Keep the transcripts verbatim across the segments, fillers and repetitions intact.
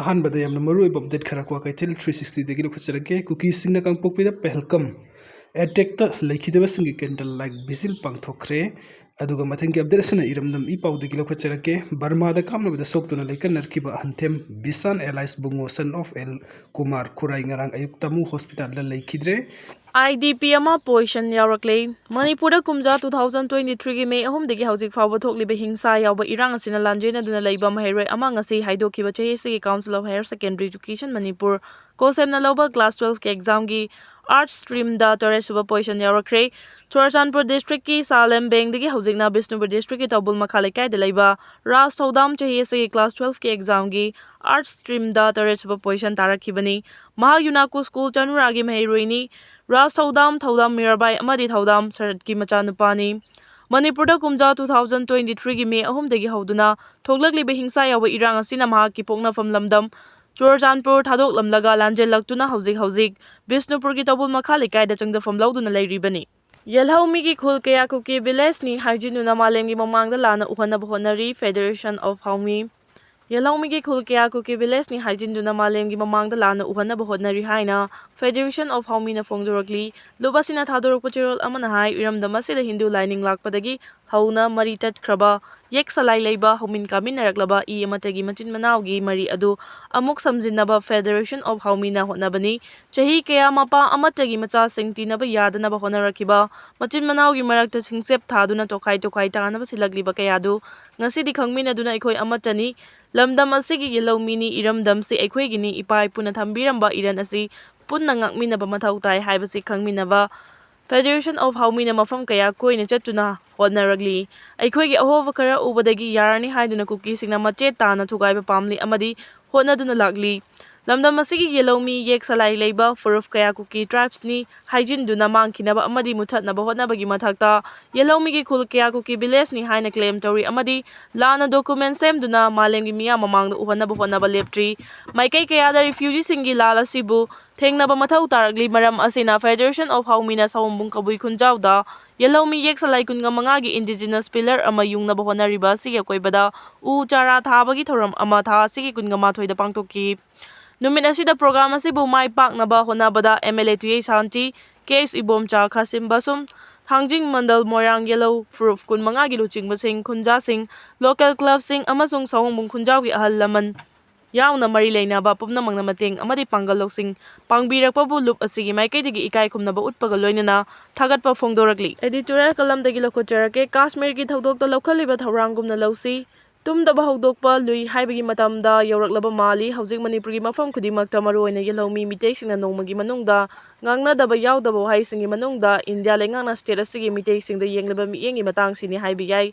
ꯑꯍꯥꯟꯕꯗ ꯌꯥꯝꯅ ꯃꯔꯨꯑꯣꯏꯕ ꯑꯞꯗꯦꯠ ꯈꯔ ꯀ꯭ꯋꯥꯀꯩꯊꯦꯜ ꯊ꯭ꯔꯤ ꯁꯤꯛꯁꯇꯤꯗꯒꯤ ꯂꯧꯈꯠꯆꯔꯛꯀꯦ꯫ ꯀꯨꯀꯤꯁꯤꯡꯅ ꯀꯥꯡꯄꯣꯛꯄꯤꯗ ꯄꯦꯍꯜꯒꯝ ꯑꯦꯇꯦꯛꯇ ꯂꯩꯈꯤꯗꯕꯁꯤꯡꯒꯤ ꯀꯦꯟꯗꯜ ꯂꯥꯏꯠ ꯚꯤꯖꯤꯜ ꯄꯥꯡꯊꯣꯛꯈ꯭ꯔꯦ꯫ ꯑꯗꯨꯒ ꯃꯊꯪꯒꯤ ꯑꯞꯗꯦꯠ ꯑꯁꯤꯅ ꯏꯔꯝꯗꯝ ꯏ ꯄꯥꯎꯗꯒꯤ ꯂꯧꯈꯠꯆꯔꯛꯀꯦ꯫ ꯕꯔꯃꯥꯗ ꯀꯥꯞꯅꯕꯗ ꯁꯣꯛꯇꯨꯅ ꯂꯩꯀꯟꯅꯔꯛꯈꯤꯕ Ahanthem Bishan alias Bungo son of L Kumar Khurai ꯉꯔꯥꯡ ꯑꯌꯨꯛ ꯇꯥꯃꯨ ꯍꯣꯁꯄꯤꯇꯥꯜꯗ ꯂꯩꯈꯤꯗ꯭ꯔꯦ꯫ ꯑꯥꯏ ꯗꯤ ꯄꯤ ꯑꯃ ꯄꯣꯏꯁꯟ ꯌꯥꯎꯔꯛꯂꯦ꯫ ꯃꯅꯤꯄꯨꯔꯗ ꯀꯨꯝꯖꯥ ꯇꯨ ꯊꯥꯎꯖꯟ ꯇ꯭ꯋꯦꯟꯇꯤ ꯊ꯭ꯔꯤꯒꯤ ꯃꯦ ꯑꯍꯨꯝꯗꯒꯤ ꯍꯧꯖꯤꯛ ꯐꯥꯎꯕ ꯊꯣꯛꯂꯤꯕ ꯍꯤꯡꯁꯥ ꯌꯥꯎꯕ ꯏꯔꯥꯡ ꯑꯁꯤꯅ ꯂꯥꯟꯖꯦꯟꯅꯗꯨꯅ ꯂꯩꯕ ꯃꯍꯩꯔꯣꯏ ꯑꯃ ꯉꯁꯤ ꯍꯥꯏꯗꯣꯛꯈꯤꯕ ꯆꯍꯤ ꯑꯁꯤꯒꯤ Council of Higher Secondary Education Manipur ꯀꯣꯁꯦꯝꯅ ꯂꯧꯕ ꯀ꯭ꯂꯥꯁ ꯇꯨꯋꯦꯜꯐꯀꯤ ꯑꯦꯛꯖꯥꯝꯒꯤ ꯑꯥꯔꯠꯁ ꯁ꯭ꯇ꯭ꯔꯤꯝꯗ ꯇꯔꯦꯠꯁꯨꯕ ꯄꯣꯏꯁꯟ ꯌꯥꯎꯔꯛꯈ꯭ꯔꯦ꯫ ꯆꯨꯔꯆꯥꯟꯄꯨꯔ ꯗꯤꯁꯇ꯭ꯔꯤꯛꯀꯤ ꯁꯥꯂꯦꯝ ꯕꯦꯡꯗꯒꯤ ꯍꯧꯖꯤꯛꯅ ꯕꯤꯁꯅꯨꯄꯨꯔ ꯗꯤꯁꯇ꯭ꯔꯤꯛꯀꯤ ꯇꯧꯕꯨꯜ ꯃꯈꯥ ꯂꯩꯀꯥꯏꯗ ꯂꯩꯕ ꯔꯥꯖ ꯊꯧꯗꯥꯝ ꯆꯍꯤ ꯑꯁꯤꯒꯤ ꯀ꯭ꯂꯥꯁ ꯇꯨꯋꯦꯜꯐꯀꯤ ꯑꯦꯛꯖꯥꯝꯒꯤ ꯑꯥꯔꯠꯁ ꯁ꯭ꯇ꯭ꯔꯤꯝꯗ ꯇꯔꯦꯠꯁꯨꯕ ꯄꯣꯏꯁꯟ ꯇꯥꯔꯛꯈꯤꯕꯅꯤ꯫ ꯃꯍꯥꯛ ꯌꯨꯅꯥꯀꯣ ꯁ꯭ꯀꯨꯜ ꯆꯅꯨꯔꯥꯒꯤ ꯃꯍꯩꯔꯣꯏꯅꯤ꯫ ꯔꯥꯖ ꯊꯧꯗꯥꯝ, ꯊꯧꯗꯥꯝ ꯃꯤꯔꯥꯕꯥꯏ ꯑꯃꯗꯤ ꯊꯧꯗꯥꯝ ꯁꯔꯠꯀꯤ ꯃꯆꯥꯅꯨꯄꯥꯅꯤ꯫ ꯃꯅꯤꯄꯨꯔꯗ ꯀꯨꯝꯖꯥ ꯇꯨ ꯊꯥꯎꯖꯟ ꯇ꯭ꯋꯦꯟꯇꯤ ꯊ꯭ꯔꯤꯒꯤ ꯃꯦ ꯑꯍꯨꯝꯗꯒꯤ ꯍꯧꯗꯨꯅ ꯊꯣꯛꯂꯛꯂꯤꯕ ꯍꯤꯡꯁꯥ ꯌꯥꯎꯕ ꯏꯔꯥꯡ ꯑꯁꯤꯅ ꯃꯍꯥꯛꯀꯤ ꯄꯣꯛꯅꯐꯝ ꯂꯝꯗꯝ ꯆꯨꯔꯆꯥꯟꯄꯨꯔ ꯊꯥꯗꯣꯛꯂꯝꯂꯒ ꯂꯥꯟꯖꯦꯜꯂꯛꯇꯨꯅ ꯍꯧꯖꯤꯛ ꯍꯧꯖꯤꯛ ꯕꯤꯁꯅꯨꯄꯨꯔꯒꯤ ꯇꯧꯕꯨꯜ ꯃꯈꯥ ꯂꯩꯀꯥꯏꯗ ꯆꯪꯖꯐꯝ ꯂꯧꯗꯨꯅ ꯂꯩꯔꯤꯕꯅꯤ꯫ ꯌꯦꯜꯍꯧꯃꯤꯒꯤ ꯈꯨꯜ ꯀꯌꯥ ꯀꯨꯀꯤ ꯚꯤꯂꯦꯖꯅꯤ ꯍꯥꯏꯖꯤꯟꯗꯨꯅ ꯃꯥꯂꯦꯝꯒꯤ ꯃꯃꯥꯡꯗ ꯂꯥꯟꯅ ꯎꯍꯟꯅꯕ ꯍꯣꯠꯅꯔꯤ Federation of Haomi꯫ ꯌꯦꯜꯍꯧꯃꯤꯒꯤ ꯈꯨꯜ ꯀꯌꯥ ꯀꯨꯀꯤ ꯚꯤꯂꯦꯖꯅꯤ ꯍꯥꯏꯖꯤꯟꯗꯨꯅ ꯃꯥꯂꯦꯝꯒꯤ ꯃꯃꯥꯡꯗ ꯂꯥꯟꯅ ꯎꯍꯟꯅꯕ ꯍꯣꯠꯅꯔꯤ ꯍꯥꯏꯅ Federation of Haomiꯅ ꯐꯣꯡꯗꯣꯔꯛꯂꯤ꯫ ꯂꯨꯞ ꯑꯁꯤꯅ ꯊꯥꯗꯣꯔꯛꯄ ꯆꯦꯔꯣꯜ ꯑꯃꯅ ꯍꯥꯏ, ꯏꯔꯝꯗꯝ ꯑꯁꯤꯗ ꯍꯤꯟꯗꯨ ꯂꯥꯏꯅꯤꯡ ꯂꯥꯛꯄꯗꯒꯤ ꯍꯧꯅ ꯃꯔꯤ ꯇꯠꯈ꯭ꯔꯕ, ꯌꯦꯛ ꯁꯂꯥꯏ ꯂꯩꯕ, ꯍꯧꯃꯤꯟ ꯀꯥꯃꯤꯟꯅꯔꯛꯂꯕ ꯏ ꯑꯃꯠꯇꯒꯤ ꯃꯆꯤꯟ ꯃꯅꯥꯎꯒꯤ ꯃꯔꯤ ꯑꯗꯨ ꯑꯃꯨꯛ ꯁꯝꯖꯤꯟꯅꯕ Federation of Haomiꯅ ꯍꯣꯠꯅꯕꯅꯤ꯫ ꯆꯍꯤ ꯀꯌꯥ ꯃꯄꯥ ꯑꯃꯠꯇꯒꯤ ꯃꯆꯥꯁꯤꯡ ꯇꯤꯟꯅꯕ ꯌꯥꯗꯅꯕ ꯍꯣꯠꯅꯔꯛꯈꯤꯕ ꯃꯆꯤꯟ ꯃꯅꯥꯎꯒꯤ ꯃꯔꯛꯇ ꯁꯤꯡꯆꯦꯞ ꯊꯥꯗꯨꯅ ꯇꯣꯈꯥꯏ ꯇꯣꯈꯥꯏ ꯇꯥꯅꯕ ꯁꯤꯜꯂꯛꯂꯤꯕ ꯀꯌꯥꯗꯨ ꯉꯁꯤꯗꯤ ꯈꯪꯃꯤꯟꯅꯗꯨꯅ ꯑꯩꯈꯣꯏ ꯑꯃꯠꯇꯅꯤ꯫ ꯂꯝꯗꯝ ꯑꯁꯤꯒꯤ ꯌꯦꯜꯍꯧꯃꯤꯅꯤ, ꯏꯔꯝꯗꯝꯁꯤ ꯑꯩꯈꯣꯏꯒꯤꯅꯤ, ꯏꯄꯥ ꯏꯄꯨꯅ ꯊꯝꯕꯤꯔꯝꯕ ꯏꯔꯟ ꯑꯁꯤ ꯄꯨꯟꯅ ꯉꯥꯛꯃꯤꯟꯅꯕ ꯃꯊꯧ ꯇꯥꯏ ꯍꯥꯏꯕꯁꯤ ꯈꯪꯃꯤꯟꯅꯕ Federation of Haomiꯅ ꯃꯐꯝ ꯀꯌꯥ ꯀꯣꯏꯅ ꯆꯠꯇꯨꯅ ꯍꯣꯠꯅꯔꯛꯂꯤ꯫ ꯑꯩꯈꯣꯏꯒꯤ ꯑꯍꯣꯕ ꯈꯔ ꯎꯕꯗꯒꯤ ꯌꯥꯔꯅꯤ ꯍꯥꯏꯗꯨꯅ ꯀꯨꯀꯤꯁꯤꯡꯅ ꯃꯆꯦꯠ ꯇꯥꯅ ꯊꯨꯒꯥꯏꯕ ꯄꯥꯝꯂꯤ ꯑꯃꯗꯤ ꯍꯣꯠꯅꯗꯨꯅ ꯂꯥꯛꯂꯤ꯫ ꯂꯝꯗꯝ ꯑꯁꯤꯒꯤ ꯌꯦꯜꯍꯧꯃꯤ, ꯌꯦꯛ ꯁꯂꯥꯏ ꯂꯩꯕ ꯐꯨꯔꯨꯞ ꯀꯌꯥ ꯀꯨꯀꯤ ꯇ꯭ꯔꯥꯏꯕꯁꯅꯤ ꯍꯥꯏꯖꯤꯟꯗꯨꯅ ꯃꯥꯡꯈꯤꯅꯕ ꯑꯃꯗꯤ ꯃꯨꯊꯠꯅꯕ ꯍꯣꯠꯅꯕꯒꯤ ꯃꯊꯛꯇ ꯌꯦꯜꯍꯧꯃꯤꯒꯤ ꯈꯨꯜ ꯀꯌꯥ ꯀꯨꯀꯤ ꯚꯤꯂꯦꯖꯅꯤ ꯍꯥꯏꯅ ꯀ꯭ꯂꯦꯝ ꯇꯧꯔꯤ ꯑꯃꯗꯤ ꯂꯥꯟꯅ ꯗꯣꯀꯨꯃꯦꯟ ꯁꯦꯝꯗꯨꯅ ꯃꯥꯂꯦꯝꯒꯤ ꯃꯤꯌꯥꯝ ꯃꯃꯥꯡꯗ ꯎꯍꯟꯅꯕ ꯍꯣꯠꯅꯕ ꯂꯦꯞꯇ꯭ꯔꯤ꯫ ꯃꯥꯏꯀꯩ ꯀꯌꯥꯗ ꯔꯤꯐ꯭ꯌꯨꯖꯤꯁꯤꯡꯒꯤ ꯂꯥꯜ ꯑꯁꯤꯕꯨ ꯊꯦꯡꯅꯕ ꯃꯊꯧ ꯇꯥꯔꯛꯂꯤ꯫ ꯃꯔꯝ ꯑꯁꯤꯅ Federation of Haomina ꯁꯑꯣꯝꯕꯨꯡ ꯀꯕꯨꯏ ꯈꯨꯟꯖꯥꯎꯗ ꯌꯦꯜꯍꯧꯃꯤ ꯌꯦꯛ ꯁꯂꯥꯏ ꯀꯨꯟꯒ ꯃꯉꯥꯒꯤ indigenous pillar ꯑꯃ ꯌꯨꯡꯅꯕ ꯍꯣꯠꯅꯔꯤꯕ ꯑꯁꯤꯒꯤ ꯑꯀꯣꯏꯕꯗ ꯎ ꯆꯥꯔꯥ ꯊꯥꯕꯒꯤ ꯊꯧꯔꯝ ꯑꯃ ꯊꯥ ꯑꯁꯤꯒꯤ ꯀꯨꯟꯒ ꯃꯥꯊꯣꯏꯗ ꯄꯥꯡꯊꯣꯛꯈꯤ꯫ ꯅꯨꯃꯤꯠ ꯑꯁꯤꯗ program ꯑꯁꯤꯕꯨ ꯃꯥꯏ ꯄꯥꯛꯅꯕ ꯍꯣꯠꯅꯕꯗ MLA ꯇꯨꯌꯦ ꯁꯥꯟꯇꯤ, ꯀꯦ ꯑꯦꯁ ꯏꯕꯣꯝꯆꯥ, ꯈꯥꯁꯤꯝ ꯕꯥꯁꯨꯝ, ꯊꯥꯡꯖꯤꯡ ꯃꯟꯗꯜ, ꯃꯣꯏꯔꯥꯡ ꯌꯦꯜꯍꯧ ꯐꯨꯔꯨꯞ ꯀꯨꯟꯃꯉꯥꯒꯤ ꯂꯨꯆꯤꯡꯕꯁꯤꯡ, ꯈꯨꯟꯖꯥꯁꯤꯡ, local clubꯁꯤꯡ ꯑꯃꯁꯨꯡ ꯁꯑꯣꯝꯕꯨꯡ ꯈꯨꯟꯖꯥꯎꯒꯤ ꯑꯍꯜ ꯂꯃꯟ ꯌꯥꯎꯅ ꯃꯔꯤ ꯂꯩꯅꯕ ꯄꯨꯝꯅꯃꯛꯅ ꯃꯇꯦꯡ ꯑꯃꯗꯤ ꯄꯥꯡꯒꯜ ꯂꯧꯁꯤꯡ ꯄꯥꯡꯕꯤꯔꯛꯄꯕꯨ ꯂꯨꯞ ꯑꯁꯤꯒꯤ ꯃꯥꯏꯀꯩꯗꯒꯤ ꯏꯀꯥꯏ ꯈꯨꯝꯅꯕ ꯎꯠꯄꯒ ꯂꯣꯏꯅꯅ ꯊꯥꯒꯠꯄ ꯐꯣꯡꯗꯣꯔꯛꯂꯤ꯫ Editorial ꯀꯂꯝꯗꯒꯤ ꯂꯧꯈꯠꯆꯔꯛꯀꯦ꯫ ꯀꯥꯁꯃꯤꯔꯒꯤ ꯊꯧꯗꯣꯛꯇ ꯂꯧꯈꯠꯂꯤꯕ ꯊꯧꯔꯥꯡꯒꯨꯝꯅ ꯂꯧꯁꯤ꯫ ꯇꯨꯝꯗꯕ ꯍꯧꯗꯣꯛꯄ ꯂꯨꯏ ꯍꯥꯏꯕꯒꯤ ꯃꯇꯝꯗ ꯌꯧꯔꯛꯂꯕ ꯃꯥꯜꯂꯤ꯫ ꯍꯧꯖꯤꯛ ꯃꯅꯤꯄꯨꯔꯒꯤ ꯃꯐꯝ ꯈꯨꯗꯤꯡꯃꯛꯇ ꯃꯔꯨꯑꯣꯏꯅ ꯌꯦꯜꯍꯧꯃꯤ ꯃꯤꯇꯩꯁꯤꯡꯅ ꯅꯣꯡꯃꯒꯤ ꯃꯅꯨꯡꯗ ꯉꯥꯡꯅꯗꯕ ꯌꯥꯎꯗꯕ ꯋꯥꯍꯩꯁꯤꯡꯒꯤ ꯃꯅꯨꯡꯗ ꯏꯟꯗꯤꯌꯥ ꯂꯩꯉꯥꯛꯅ state ꯑꯁꯤꯒꯤ ꯃꯤꯇꯩꯁꯤꯡꯗ ꯌꯦꯡꯂꯤꯕ ꯃꯤꯠꯌꯦꯡꯒꯤ ꯃꯇꯥꯡꯁꯤꯅꯤ ꯍꯥꯏꯕ ꯌꯥꯏ꯫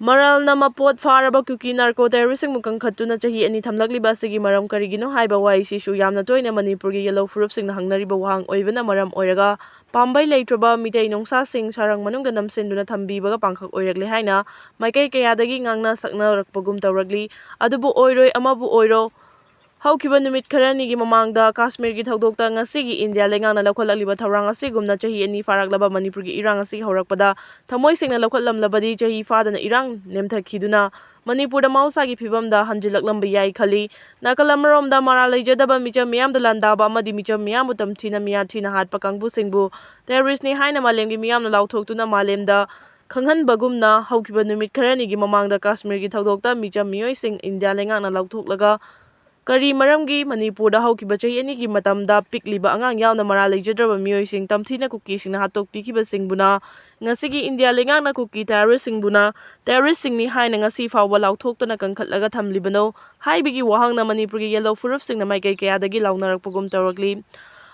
ꯃꯔꯥꯜꯅ ꯃꯄꯣꯠ ꯐꯥꯔꯕ ꯀꯨꯀꯤ narco terroristꯁꯤꯡꯕꯨ ꯀꯟꯈꯠꯇꯨꯅ ꯆꯍꯤ ꯑꯅꯤ ꯊꯝꯂꯛꯂꯤꯕ ꯑꯁꯤꯒꯤ ꯃꯔꯝ ꯀꯔꯤꯒꯤꯅꯣ ꯍꯥꯏꯕ ꯋꯥꯍꯩꯁꯤꯁꯨ ꯌꯥꯝꯅ ꯇꯣꯏꯅ ꯃꯅꯤꯄꯨꯔꯒꯤ ꯌꯦꯜꯍꯧ ꯐꯨꯔꯨꯞꯁꯤꯡꯅ ꯍꯪꯅꯔꯤꯕ ꯋꯥꯍꯪ ꯑꯣꯏꯕꯅ ꯃꯔꯝ ꯑꯣꯏꯔꯒ ꯄꯥꯝꯕꯩ ꯂꯩꯇ꯭ꯔꯕ ꯃꯤꯇꯩ ꯅꯨꯡꯁꯥꯁꯤꯡ ꯁꯥꯔꯪ ꯃꯅꯨꯡꯗ ꯅꯝꯁꯤꯟꯗꯨꯅ ꯊꯝꯕꯤꯕꯒ ꯄꯥꯡꯈꯛ ꯑꯣꯏꯔꯛꯂꯦ ꯍꯥꯏꯅ ꯃꯥꯏꯀꯩ ꯀꯌꯥꯗꯒꯤ ꯉꯥꯡꯅ ꯁꯛꯅꯔꯛꯄꯒꯨꯝ ꯇꯧꯔꯛꯂꯤ꯫ ꯑꯗꯨꯕꯨ ꯑꯣꯏꯔꯣꯏ ꯑꯃꯕꯨ ꯑꯣꯏꯔꯣ, ꯍꯧꯈꯤꯕ ꯅꯨꯃꯤꯠ ꯈꯔꯅꯤꯒꯤ ꯃꯃꯥꯡꯗ ꯀꯥꯁꯃꯤꯔꯒꯤ ꯊꯧꯗꯣꯛꯇ ꯉꯁꯤꯒꯤ ꯏꯟꯗꯤꯌꯥ ꯂꯩꯉꯥꯛꯅ ꯂꯧꯈꯠꯂꯛꯂꯤꯕ ꯊꯧꯔꯥꯡ ꯑꯁꯤꯒꯨꯝꯅ ꯆꯍꯤ ꯑꯅꯤ ꯐꯥꯔꯛꯂꯕ ꯃꯅꯤꯄꯨꯔꯒꯤ ꯏꯔꯥꯡ ꯑꯁꯤ ꯍꯧꯔꯛꯄꯗ ꯊꯃꯣꯏ ꯁꯦꯡꯅ ꯂꯧꯈꯠꯂꯝꯂꯕꯗꯤ ꯆꯍꯤ ꯐꯥꯗꯅ ꯏꯔꯥꯡ ꯅꯦꯝꯊꯈꯤꯗꯨꯅ ꯃꯅꯤꯄꯨꯔꯗ ꯃꯍꯧꯁꯥꯒꯤ ꯐꯤꯕꯝꯗ ꯍꯟꯖꯤꯜꯂꯛꯂꯝꯕ ꯌꯥꯏ ꯈꯜꯂꯤ꯫ ꯅꯥꯀꯜ ꯑꯃꯔꯣꯝꯗ ꯃꯔꯥꯜ ꯂꯩꯖꯗꯕ ꯃꯤꯆꯝ ꯃꯤꯌꯥꯝꯗ ꯂꯥꯟꯗꯥꯕ ꯑꯃꯗꯤ ꯃꯤꯆꯝ ꯃꯤꯌꯥꯝꯕꯨ ꯇꯝꯊꯤꯅ ꯃꯤꯌꯥ ꯊꯤꯅ ꯍꯥꯠꯄ ꯀꯥꯡꯕꯨꯁꯤꯡꯕꯨ terroristꯅꯤ ꯍꯥꯏꯅ ꯃꯥꯂꯦꯝꯒꯤ ꯃꯤꯌꯥꯝꯅ ꯂꯥꯎꯊꯣꯛꯇꯨꯅ ꯃꯥꯂꯦꯝꯗ ꯈꯪꯍꯟꯕꯒꯨꯝꯅ ꯍꯧꯈꯤꯕ ꯅꯨꯃꯤꯠ ꯈꯔꯅꯤꯒꯤ ꯃꯃꯥꯡꯗ ꯀꯥꯁꯃꯤꯔꯒꯤ ꯊꯧꯗꯣꯛꯇ ꯃꯤꯆꯝ ꯃꯤꯑꯣꯏꯁꯤꯡ ꯏꯟꯗꯤꯌꯥ ꯂꯩꯉꯥꯛꯅ ꯂꯥꯎꯊꯣꯛꯂꯒ ꯀꯔꯤ ꯃꯔꯝꯒꯤ ꯃꯅꯤꯄꯨꯔꯗ ꯍꯧꯈꯤꯕ ꯆꯍꯤ ꯑꯅꯤꯒꯤ ꯃꯇꯝꯗ ꯄꯤꯛꯂꯤꯕ ꯑꯉꯥꯡ ꯌꯥꯎꯅ ꯃꯔꯥꯜ ꯂꯩꯖꯗ꯭ꯔꯕ ꯃꯤꯑꯣꯏꯁꯤꯡ ꯇꯝꯊꯤꯅ ꯀꯨꯀꯤꯁꯤꯡꯅ ꯍꯥꯠꯇꯣꯛꯄꯤꯈꯤꯕꯁꯤꯡꯕꯨꯅ ꯉꯁꯤꯒꯤ ꯏꯟꯗꯤꯌꯥ ꯂꯩꯉꯥꯛꯅ ꯀꯨꯀꯤ terroristꯁꯤꯡꯕꯨꯅ terroristꯁꯤꯡꯅꯤ ꯍꯥꯏꯅ ꯉꯁꯤ ꯐꯥꯎꯕ ꯂꯥꯎꯊꯣꯛꯇꯅ ꯀꯟꯈꯠꯂꯒ ꯊꯝꯂꯤꯕꯅꯣ ꯍꯥꯏꯕꯒꯤ ꯋꯥꯍꯪꯅ ꯃꯅꯤꯄꯨꯔꯒꯤ ꯌꯦꯜꯍꯧ ꯐꯨꯔꯨꯞꯁꯤꯡꯅ ꯃꯥꯏꯀꯩ ꯀꯌꯥꯗꯒꯤ ꯂꯥꯎꯅꯔꯛꯄꯒꯨꯝ ꯇꯧꯔꯛꯂꯤ꯫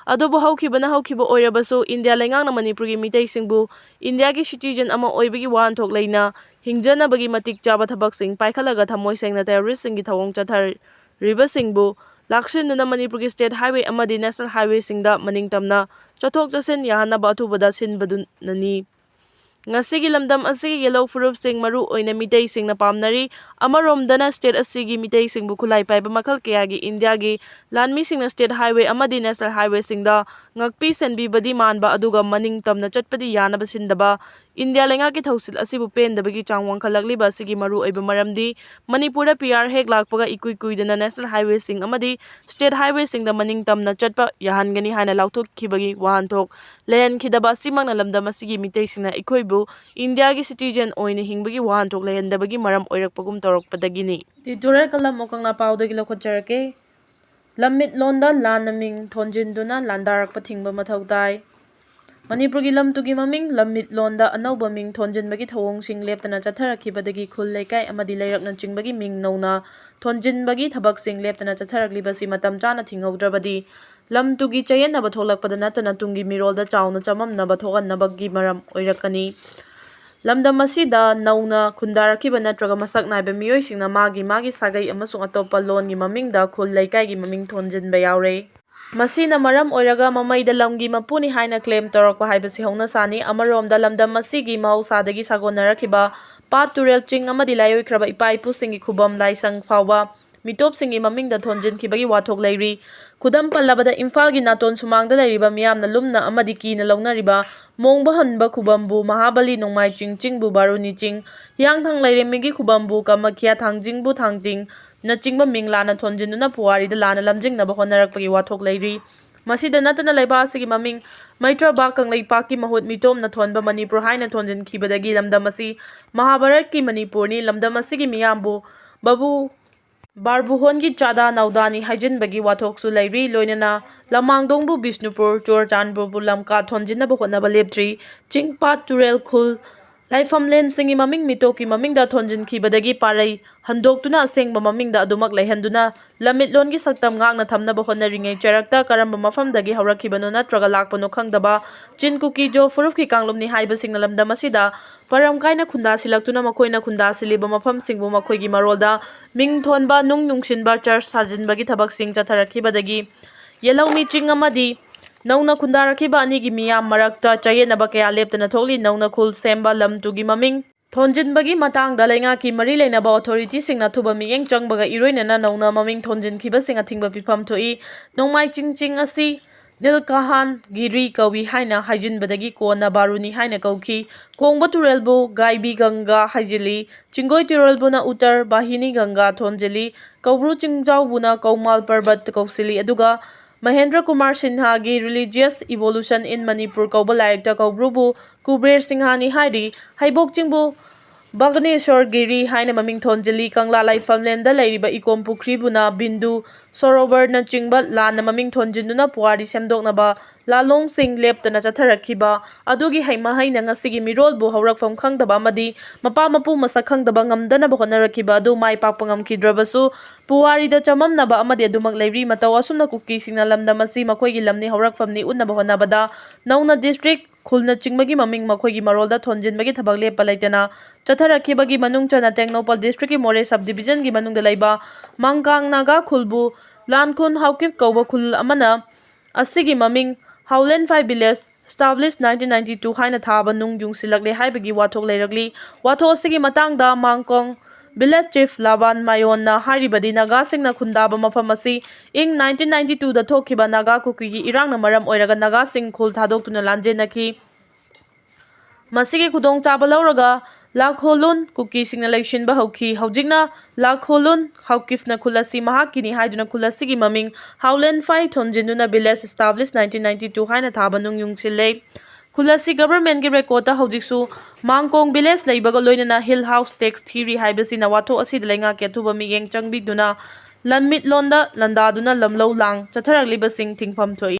ꯑꯗꯨꯕꯨ ꯍꯧꯈꯤꯕꯅ ꯍꯧꯈꯤꯕ ꯑꯣꯏꯔꯕꯁꯨ ꯏꯟꯗꯤꯌꯥ ꯂꯩꯉꯥꯛꯅ ꯃꯅꯤꯄꯨꯔꯒꯤ ꯃꯤꯇꯩꯁꯤꯡꯕꯨ ꯏꯟꯗꯤꯌꯥꯒꯤ citizen ꯑꯃ ꯑꯣꯏꯕꯒꯤ ꯋꯥꯍꯟꯊꯣꯛ ꯂꯩꯅ ꯍꯤꯡꯖꯅꯕꯒꯤ ꯃꯇꯤꯛ ꯆꯥꯕ ꯊꯕꯛꯁꯤꯡ ꯄꯥꯏꯈꯠꯂꯒ ꯊꯃꯣꯏ ꯁꯦꯡꯅ terroristꯁꯤꯡꯒꯤ ꯊꯧꯑꯣꯡ ꯆꯠꯊꯔꯤꯕꯁꯤꯡꯕꯨ ꯂꯥꯛꯁꯤꯟꯗꯨꯅ ꯃꯅꯤꯄꯨꯔꯒꯤ state highway ꯑꯃꯗꯤ national highwayꯁꯤꯡꯗ ꯃꯅꯤꯡꯇꯝꯅ ꯆꯠꯊꯣꯛ ꯆꯠꯁꯤꯟ ꯌꯥꯍꯟꯅꯕ ꯑꯊꯨꯕꯗ ꯁꯤꯟꯕꯗꯨꯅꯅꯤ꯫ ꯉꯁꯤꯒꯤ ꯂꯝꯗꯝ ꯑꯁꯤꯒꯤ ꯌꯦꯜꯍꯧ ꯐꯨꯔꯨꯞꯁꯤꯡ, ꯃꯔꯨ ꯑꯣꯏꯅ ꯃꯤꯇꯩꯁꯤꯡꯅ ꯄꯥꯝꯅꯔꯤ꯫ ꯑꯃꯔꯣꯝꯗꯅ state ꯑꯁꯤꯒꯤ ꯃꯤꯇꯩꯁꯤꯡꯕꯨ ꯈꯨꯠꯂꯥꯏ ꯄꯥꯏꯕ ꯃꯈꯜ ꯀꯌꯥꯒꯤ ꯏꯟꯗꯤꯌꯥꯒꯤ ꯂꯥꯟꯃꯤꯁꯤꯡꯅ state highway ꯑꯃꯗꯤ national highwayꯁꯤꯡꯗ ꯉꯥꯛꯄꯤ ꯁꯦꯟꯕꯤꯕꯗꯤ ꯃꯥꯟꯕ, ꯑꯗꯨꯒ ꯃꯅꯤꯡ ꯇꯝꯅ ꯆꯠꯄꯗꯤ ꯌꯥꯅꯕ ꯁꯤꯟꯗꯕ꯫ ꯏꯟꯗꯤꯌꯥ ꯂꯩꯉꯥꯛꯀꯤ ꯊꯧꯁꯤꯜ ꯑꯁꯤꯕꯨ ꯄꯦꯟꯗꯕꯒꯤ ꯆꯥꯡ ꯋꯥꯡꯈꯠꯂꯛꯂꯤꯕ ꯑꯁꯤꯒꯤ ꯃꯔꯨꯑꯣꯏꯕ ꯃꯔꯝꯗꯤ ꯃꯅꯤꯄꯨꯔꯗ P R ꯍꯦꯛ ꯂꯥꯛꯄꯒ ꯏꯀꯨꯏ ꯀꯨꯏꯗꯅ national highwayꯁꯤꯡ ꯑꯃꯗꯤ state highwayꯁꯤꯡꯗ ꯃꯅꯤꯡ ꯇꯝꯅ ꯆꯠꯄ ꯌꯥꯍꯟꯒꯅꯤ ꯍꯥꯏꯅ ꯂꯥꯎꯊꯣꯛꯈꯤꯕꯒꯤ ꯋꯥꯍꯟꯊꯣꯛ ꯂꯩꯍꯟꯈꯤꯗꯕ ꯑꯁꯤꯃꯛꯅ ꯂꯝꯗꯝ ꯑꯁꯤꯒꯤ ꯃꯤꯇꯩꯁꯤꯡꯅ ꯑꯩꯈꯣꯏꯕꯨ ꯏꯟꯗꯤꯌꯥꯒꯤ citizen ꯑꯣꯏꯅ ꯍꯤꯡꯕꯒꯤ ꯋꯥꯍꯟꯊꯣꯛ ꯂꯩꯍꯟꯗꯕꯒꯤ ꯃꯔꯝ ꯑꯣꯏꯔꯛꯄꯒꯨꯝ ꯇꯧꯔꯛꯄꯗꯒꯤꯅꯤ꯫ Editorial ꯀꯂꯝ ꯑꯣꯀꯪꯂꯥ ꯄꯥꯎꯗꯒꯤ ꯂꯧꯈꯠꯆꯔꯛꯀꯦ꯫ ꯂꯝꯃꯤꯠꯂꯣꯟꯗ ꯂꯥꯟꯅ ꯃꯤꯡ ꯊꯣꯟꯖꯤꯟꯗꯨꯅ ꯂꯥꯟꯗꯥꯔꯛꯄ ꯊꯤꯡꯕ ꯃꯊꯧ ꯇꯥꯏ꯫ ꯃꯅꯤꯄꯨꯔꯒꯤ ꯂꯝ ꯇꯨꯒꯤ ꯃꯃꯤꯡ ꯂꯝꯃꯤꯠꯂꯣꯟꯗ ꯑꯅꯧꯕ ꯃꯤꯡ ꯊꯣꯟꯖꯤꯟꯕꯒꯤ ꯊꯧꯑꯣꯡꯁꯤꯡ ꯂꯦꯞꯇꯅ ꯆꯠꯊꯔꯛꯈꯤꯕꯗꯒꯤ ꯈꯨꯜ, ꯂꯩꯀꯥꯏ ꯑꯃꯗꯤ ꯂꯩꯔꯛꯅꯆꯤꯡꯕꯒꯤ ꯃꯤꯡ ꯅꯧꯅ ꯊꯣꯟꯖꯤꯟꯕꯒꯤ ꯊꯕꯛꯁꯤꯡ ꯂꯦꯞꯇꯅ ꯆꯠꯊꯔꯛꯂꯤꯕꯁꯤ ꯃꯇꯝ ꯆꯥꯅ ꯊꯤꯡꯍꯧꯗ꯭ꯔꯕꯗꯤ ꯂꯝ ꯇꯨꯒꯤ ꯆꯌꯦꯠꯅꯕ ꯊꯣꯛꯂꯛꯄꯗ ꯅꯠꯇꯅ ꯇꯨꯡꯒꯤ ꯃꯤꯔꯣꯜꯗ ꯆꯥꯎꯅ ꯆꯃꯝꯅꯕ ꯊꯣꯛꯍꯟꯅꯕꯒꯤ ꯃꯔꯝ ꯑꯣꯏꯔꯛꯀꯅꯤ꯫ ꯂꯝꯗꯝ ꯑꯁꯤꯗ ꯅꯧꯅ ꯈꯨꯟꯗꯥꯔꯛꯈꯤꯕ ꯅꯠꯇ꯭ꯔꯒ ꯃꯁꯛ ꯅꯥꯏꯕ ꯃꯤꯑꯣꯏꯁꯤꯡꯅ ꯃꯥꯒꯤ ꯃꯥꯒꯤ ꯁꯥꯒꯩ ꯑꯃꯁꯨꯡ ꯑꯇꯣꯞꯄ ꯂꯣꯟꯒꯤ ꯃꯃꯤꯡꯗ ꯈꯨꯜ, ꯂꯩꯀꯥꯏꯒꯤ ꯃꯃꯤꯡ ꯊꯣꯟꯖꯤꯟꯕ ꯌꯥꯎꯔꯦ꯫ ꯃꯁꯤꯅ ꯃꯔꯝ ꯑꯣꯏꯔꯒ ꯃꯃꯩꯗ ꯂꯝꯒꯤ ꯃꯄꯨꯅꯤ ꯍꯥꯏꯅ claim ꯇꯧꯔꯛꯄ ꯍꯥꯏꯕꯁꯤ ꯍꯧꯅ ꯁꯥꯅꯤ꯫ ꯑꯃꯔꯣꯝꯗ ꯂꯝꯗꯝ ꯑꯁꯤꯒꯤ ꯃꯍꯧꯁꯥꯗꯒꯤ ꯁꯥꯒꯣꯟꯅꯔꯛꯈꯤꯕ ꯄꯥꯠ, ꯇꯨꯔꯦꯜ, ꯆꯤꯡ ꯑꯃꯗꯤ ꯂꯥꯏꯑꯣꯏꯈ꯭ꯔꯕ ꯏꯄꯥ ꯏꯄꯨꯁꯤꯡꯒꯤ ꯈꯨꯕꯝ, ꯂꯥꯏꯁꯪ ꯐꯥꯎꯕ ꯃꯤꯇꯣꯞꯁꯤꯡꯒꯤ ꯃꯃꯤꯡꯗ ꯊꯣꯟꯖꯤꯟꯈꯤꯕꯒꯤ ꯋꯥꯊꯣꯛ ꯂꯩꯔꯤ꯫ ꯈꯨꯗꯝ ꯄꯜꯂꯕꯗ, ꯏꯝꯐꯥꯜꯒꯤ ꯅꯥꯇꯣꯟ ꯁꯨꯃꯥꯡꯗ ꯂꯩꯔꯤꯕ ꯃꯤꯌꯥꯝꯅ ꯂꯨꯝꯅ ꯑꯃꯗꯤ ꯀꯤꯅ ꯂꯧꯅꯔꯤꯕ ꯃꯣꯡꯕ ꯍꯟꯕ ꯈꯨꯕꯝꯕꯨ ꯃꯍꯥꯕꯂꯤ, ꯅꯣꯡꯃꯥꯏ ꯆꯤꯡ, ꯆꯤꯡꯕꯨ ꯕꯥꯔꯨꯅꯤ ꯆꯤꯡ, ꯍꯤꯌꯥꯡꯊꯥꯡ ꯂꯥꯏꯔꯦꯝꯕꯤꯒꯤ ꯈꯨꯕꯝꯕꯨ ꯀꯃꯈ꯭ꯌꯥ, ꯊꯥꯡꯖꯤꯡꯕꯨ ꯊꯥꯡꯖꯤꯡ ꯅꯆꯤꯡꯕ ꯃꯤꯡ ꯂꯥꯟꯅ ꯊꯣꯟꯖꯤꯟꯗꯨꯅ ꯄꯨꯋꯥꯔꯤꯗ ꯂꯥꯟꯅ ꯂꯝꯖꯤꯡꯅꯕ ꯍꯣꯠꯅꯔꯛꯄꯒꯤ ꯋꯥꯊꯣꯛ ꯂꯩꯔꯤ꯫ ꯃꯁꯤꯗ ꯅꯠꯇꯅ ꯂꯩꯕꯥꯛ ꯑꯁꯤꯒꯤ ꯃꯃꯤꯡ ꯃꯩꯇ꯭ꯔꯕꯥꯛ ꯀꯪꯂꯩꯄꯥꯛꯀꯤ ꯃꯍꯨꯠ ꯃꯤꯇꯣꯞꯅ ꯊꯣꯟꯕ ꯃꯅꯤꯄꯨꯔ ꯍꯥꯏꯅ ꯊꯣꯟꯖꯤꯟꯈꯤꯕꯗꯒꯤ ꯂꯝꯗꯝ ꯑꯁꯤ ꯃꯍꯥꯚꯥꯔꯠꯀꯤ ꯃꯅꯤꯄꯨꯔꯅꯤ꯫ ꯂꯝꯗꯝ ꯑꯁꯤꯒꯤ ꯃꯤꯌꯥꯝꯕꯨ ꯕꯥꯕꯨ ꯕꯥꯔꯕꯨꯍꯣꯟꯒꯤ ꯆꯥꯗꯥ ꯅꯥꯎꯗꯥꯅꯤ ꯍꯥꯏꯖꯤꯟꯕꯒꯤ ꯋꯥꯊꯣꯛꯁꯨ ꯂꯩꯔꯤ꯫ ꯂꯣꯏꯅꯅ ꯂꯃꯥꯡꯗꯣꯡꯕꯨ ꯕꯤꯁꯅꯨꯄꯨꯔ, ꯆꯨꯔꯆꯥꯟꯄꯨꯔꯕꯨ ꯂꯝꯀꯥ ꯊꯣꯟꯖꯤꯟꯅꯕ ꯍꯣꯠꯅꯕ ꯂꯦꯞꯇ꯭ꯔꯤ꯫ ꯆꯤꯡ, ꯄꯥꯠ, ꯇꯨꯔꯦꯜ, ꯈꯨꯜ, ꯂꯥꯏꯐꯝꯂꯦꯟꯁꯤꯡꯒꯤ ꯃꯃꯤꯡ ꯃꯤꯇꯣꯞꯀꯤ ꯃꯃꯤꯡꯗ ꯊꯣꯟꯖꯤꯟꯈꯤꯕꯗꯒꯤ ꯄꯥꯔꯩ ꯍꯟꯗꯣꯛꯇꯨꯅ ꯑꯁꯦꯡꯕ ꯃꯃꯤꯡꯗ ꯑꯗꯨꯃꯛ ꯂꯩꯍꯟꯗꯨꯅ ꯂꯝꯃꯤꯠꯂꯣꯟꯒꯤ ꯁꯛꯇꯝ ꯉꯥꯛꯅ ꯊꯝꯅꯕ ꯍꯣꯠꯅꯔꯤꯉꯩ ꯆꯔꯛꯇ ꯀꯔꯝꯕ ꯃꯐꯝꯗꯒꯤ ꯍꯧꯔꯛꯈꯤꯕꯅꯣ ꯅꯠꯇ꯭ꯔꯒ ꯂꯥꯛꯄꯅꯣ ꯈꯪꯗꯕ ꯆꯤꯟ, ꯀꯨꯀꯤ, ꯖꯣ ꯐꯨꯔꯨꯞꯀꯤ ꯀꯥꯡꯂꯨꯞꯅꯤ ꯍꯥꯏꯕꯁꯤꯡꯅ ꯂꯝꯗꯝ ꯑꯁꯤꯗ ꯄꯔꯝ ꯀꯥꯏꯅ ꯈꯨꯟꯗꯥꯁꯤꯜꯂꯛꯇꯨꯅ ꯃꯈꯣꯏꯅ ꯈꯨꯟꯗꯥꯁꯤꯜꯂꯤꯕ ꯃꯐꯝꯁꯤꯡꯕꯨ ꯃꯈꯣꯏꯒꯤ ꯃꯔꯣꯜꯗ ꯃꯤꯡ ꯊꯣꯟꯕ, ꯅꯨꯡ ꯅꯨꯡꯁꯤꯟꯕ, church ꯁꯥꯖꯤꯟꯕꯒꯤ ꯊꯕꯛꯁꯤꯡ ꯆꯠꯊꯔꯛꯈꯤꯕꯗꯒꯤ ꯌꯦꯜꯍꯧꯃꯤ ꯆꯤꯡ ꯑꯃꯗꯤ ꯅꯧꯅ ꯈꯨꯟꯗꯥꯔꯛꯈꯤꯕ ꯑꯅꯤꯒꯤ ꯃꯤꯌꯥꯝ ꯃꯔꯛꯇ ꯆꯌꯦꯠꯅꯕ ꯀꯌꯥ ꯂꯦꯞꯇꯅ ꯊꯣꯛꯂꯤ꯫ ꯅꯧꯅ ꯈꯨꯜ ꯁꯦꯝꯕ ꯂꯝ ꯇꯨꯒꯤ ꯃꯃꯤꯡ ꯊꯣꯟꯖꯤꯟꯕꯒꯤ ꯃꯇꯥꯡꯗ ꯂꯩꯉꯥꯛꯀꯤ ꯃꯔꯤ ꯂꯩꯅꯕ ꯑꯣꯊꯣꯔꯤꯇꯤꯁꯤꯡꯅ ꯑꯊꯨꯕ ꯃꯤꯠꯌꯦꯡ ꯆꯪꯕꯒ ꯏꯔꯣꯏꯅꯅ ꯅꯧꯅ ꯃꯃꯤꯡ ꯊꯣꯟꯖꯤꯟꯈꯤꯕꯁꯤꯡ ꯑꯊꯤꯡꯕ ꯄꯤꯐꯝ ꯊꯣꯛꯏ꯫ ꯅꯣꯡꯃꯥꯏ ꯆꯤꯡ ꯆꯤꯡ ꯑꯁꯤ ꯅꯤꯜꯀꯥꯍꯥꯟ ꯒꯤꯔꯤ ꯀꯧꯏ ꯍꯥꯏꯅ ꯍꯥꯏꯖꯤꯟꯕꯗꯒꯤ ꯀꯣꯟꯅ ꯕꯥꯔꯨꯅꯤ ꯍꯥꯏꯅ ꯀꯧꯈꯤ꯫ ꯀꯣꯡꯕ ꯇꯨꯔꯦꯜꯕꯨ ꯒꯥꯏꯕꯤ ꯒꯪꯒꯥ ꯍꯥꯏꯖꯤꯜꯂꯤ꯫ ꯆꯤꯡꯒꯣꯏ ꯇꯨꯔꯦꯜꯕꯨꯅ ꯎꯇꯔ ꯕꯥꯍꯤꯅꯤ ꯒꯪꯒꯥ ꯊꯣꯟꯖꯤꯜꯂꯤ꯫ ꯀꯧꯕ꯭ꯔꯨ ꯆꯤꯡꯖꯥꯎꯕꯨꯅ ꯀꯧꯃꯥꯜ ꯄꯔꯕꯠ ꯀꯧꯁꯤꯜꯂꯤ꯫ ꯑꯗꯨꯒ Mahendra Kumar ꯁꯤꯟꯍꯥꯒꯤ Religious Evolution in Manipur ꯀꯧꯕ ꯂꯥꯏꯔꯤꯛꯇ ꯀꯧꯕ꯭ꯔꯨꯕꯨ ꯀꯨꯕꯦꯔ ꯁꯤꯡꯍꯥꯅꯤ ꯍꯥꯏꯔꯤ꯫ ꯍꯩꯕꯣꯛ ꯆꯤꯡꯕꯨ ꯕꯒꯅꯦꯁꯣꯔ ꯒꯤꯔꯤ ꯍꯥꯏꯅ ꯃꯃꯤꯡ ꯊꯣꯟꯖꯤꯜꯂꯤ꯫ ꯀꯪꯂꯥ ꯂꯥꯏꯐꯝꯂꯦꯟꯗ ꯂꯩꯔꯤꯕ ꯏꯀꯣꯝ ꯄꯨꯈ꯭ꯔꯤꯕꯨꯅ ꯕꯤꯟꯗꯨ ꯁꯣꯔꯣꯕꯔꯅꯆꯤꯡꯕ ꯂꯥꯟꯅ ꯃꯃꯤꯡ ꯊꯣꯟꯖꯤꯟꯗꯨꯅ ꯄꯨꯋꯥꯔꯤ ꯁꯦꯝꯗꯣꯛꯅꯕ ꯂꯥꯂꯣꯡꯁꯤꯡ ꯂꯦꯞꯇꯅ ꯆꯠꯊꯔꯛꯈꯤꯕ ꯑꯗꯨꯒꯤ ꯍꯩ ꯃꯍꯩꯅ ꯉꯁꯤꯒꯤ ꯃꯤꯔꯣꯜꯕꯨ ꯍꯧꯔꯛꯐꯝ ꯈꯪꯗꯕ ꯑꯃꯗꯤ ꯃꯄꯥ ꯃꯄꯨ ꯃꯁꯛ ꯈꯪꯗꯕ ꯉꯝꯗꯅꯕ ꯍꯣꯠꯅꯔꯛꯈꯤꯕ ꯑꯗꯨ ꯃꯥꯏ ꯄꯥꯛꯄ ꯉꯝꯈꯤꯗ꯭ꯔꯕꯁꯨ, ꯄꯨꯋꯥꯔꯤꯗ ꯆꯃꯝꯅꯕ ꯑꯃꯗꯤ ꯑꯗꯨꯃꯛ ꯂꯩꯔꯤ꯫ ꯃꯇꯧ ꯑꯁꯨꯝꯅ ꯀꯨꯀꯤꯁꯤꯡꯅ ꯂꯝꯗꯝ ꯑꯁꯤ ꯃꯈꯣꯏꯒꯤ ꯂꯝꯅꯤ, ꯍꯧꯔꯛꯐꯝꯅꯤ ꯎꯠꯅꯕ ꯍꯣꯠꯅꯕꯗ ꯅꯧꯅ ꯗꯤꯁꯇ꯭ꯔꯤꯛ, ꯈꯨꯜꯅꯆꯤꯡꯕꯒꯤ ꯃꯃꯤꯡ ꯃꯈꯣꯏꯒꯤ ꯃꯔꯣꯜꯗ ꯊꯣꯟꯖꯤꯟꯕꯒꯤ ꯊꯕꯛ ꯂꯦꯞꯄ ꯂꯩꯇꯅ ꯆꯠꯊꯔꯛꯈꯤꯕꯒꯤ ꯃꯅꯨꯡ ꯆꯟꯅ ꯇꯦꯡꯅꯧꯄꯜ ꯗꯤꯁꯇ꯭ꯔꯤꯛꯀꯤ ꯃꯣꯔꯦ ꯁꯕ ꯗꯤꯕꯤꯖꯟꯒꯤ ꯃꯅꯨꯡꯗ ꯂꯩꯕ ꯃꯥꯡꯀꯥꯡ ꯅꯥꯒꯥ ꯈꯨꯜꯕꯨ ꯂꯥꯟꯈꯨꯟ ꯍꯥꯎꯀꯤꯞ ꯀꯧꯕ ꯈꯨꯜ ꯑꯃꯅ ꯑꯁꯤꯒꯤ ꯃꯃꯤꯡ ꯍꯥꯎꯂꯦꯟꯐꯥꯏ ꯚꯤꯂꯦꯖ ꯁ꯭ꯇꯥꯕ꯭ꯂꯤꯁ ꯅꯥꯏꯟꯇꯤꯟ ꯅꯥꯏꯟꯇꯤ ꯇꯨ ꯍꯥꯏꯅ ꯊꯥꯕ ꯅꯨꯡ ꯌꯨꯡꯁꯤꯜꯂꯛꯂꯦ ꯍꯥꯏꯕꯒꯤ ꯋꯥꯊꯣꯛ ꯂꯩꯔꯛꯂꯤ꯫ ꯋꯥꯊꯣꯛ ꯑꯁꯤꯒꯤ ꯃꯇꯥꯡꯗ ꯃꯥꯡꯀꯣꯡ ꯚꯤꯂꯦꯖ ꯆꯤꯐ ꯂꯥꯕꯥꯟ ꯃꯥꯌꯣꯟꯅ ꯍꯥꯏꯔꯤꯕꯗꯤ, ꯅꯥꯒꯥꯁꯤꯡꯅ ꯈꯨꯟꯗꯥꯕ ꯃꯐꯝ ꯑꯁꯤ ꯏꯪ ꯅꯥꯏꯟꯇꯤꯟ ꯅꯥꯏꯟꯇꯤ ꯇꯨꯗ ꯊꯣꯛꯈꯤꯕ ꯅꯥꯒꯥ ꯀꯨꯀꯤꯒꯤ ꯏꯔꯥꯡꯅ ꯃꯔꯝ ꯑꯣꯏꯔꯒ ꯅꯥꯒꯥꯁꯤꯡ ꯈꯨꯜ ꯊꯥꯗꯣꯛꯇꯨꯅ ꯂꯥꯟꯖꯦꯟꯅꯈꯤ꯫ ꯃꯁꯤꯒꯤ ꯈꯨꯗꯣꯡꯆꯥꯕ ꯂꯧꯔꯒ ꯂꯥꯈꯣꯂꯨꯟ ꯀꯨꯀꯤꯁꯤꯡꯅ ꯂꯩꯁꯤꯟꯕ ꯍꯧꯈꯤ꯫ ꯍꯧꯖꯤꯛꯅ ꯂꯥꯈꯣꯂꯨꯟ ꯍꯥꯎꯀꯤꯐꯅ ꯈꯨꯜ ꯑꯁꯤ ꯃꯍꯥꯛꯀꯤꯅꯤ ꯍꯥꯏꯗꯨꯅ ꯈꯨꯜ ꯑꯁꯤꯒꯤ ꯃꯃꯤꯡ ꯍꯥꯎꯂꯦꯟꯐꯥꯏ ꯊꯣꯟꯖꯤꯟꯗꯨꯅ ꯚꯤꯂꯦꯖ ꯁ꯭ꯇꯥꯕ꯭ꯂꯤꯁ ꯅꯥꯏꯟꯇꯤꯟ ꯅꯥꯏꯟꯇꯤ ꯇꯨ ꯍꯥꯏꯅ ꯊꯥꯕ ꯅꯨꯡ ꯌꯨꯡꯁꯤꯜꯂꯦ꯫ ꯈꯨꯜ ꯑꯁꯤ ꯒꯚꯔꯟꯃꯦꯟꯠꯀꯤ ꯔꯦꯀꯣꯔꯗꯇ ꯍꯧꯖꯤꯛꯁꯨ ꯃꯥꯡꯀꯣꯡ ꯚꯤꯂꯦꯖ ꯂꯩꯕꯒ ꯂꯣꯏꯅꯅ ꯍꯤꯜ ꯍꯥꯎꯁ ꯇꯦꯛꯁ ꯊꯤꯔꯤ ꯍꯥꯏꯕꯁꯤꯅ ꯋꯥꯊꯣꯛ ꯑꯁꯤꯗ ꯂꯩꯉꯥꯛꯀꯤ ꯑꯊꯨꯕ ꯃꯤꯠꯌꯦꯡ ꯆꯪꯕꯤꯗꯨꯅ ꯂꯝꯃꯤꯠꯂꯣꯟꯗ ꯂꯥꯟꯗꯥꯗꯨꯅ ꯂꯝꯂꯧ ꯂꯥꯡ ꯆꯠꯊꯔꯛꯂꯤꯕꯁꯤꯡ ꯊꯤꯡꯐꯝ ꯊꯣꯛꯏ꯫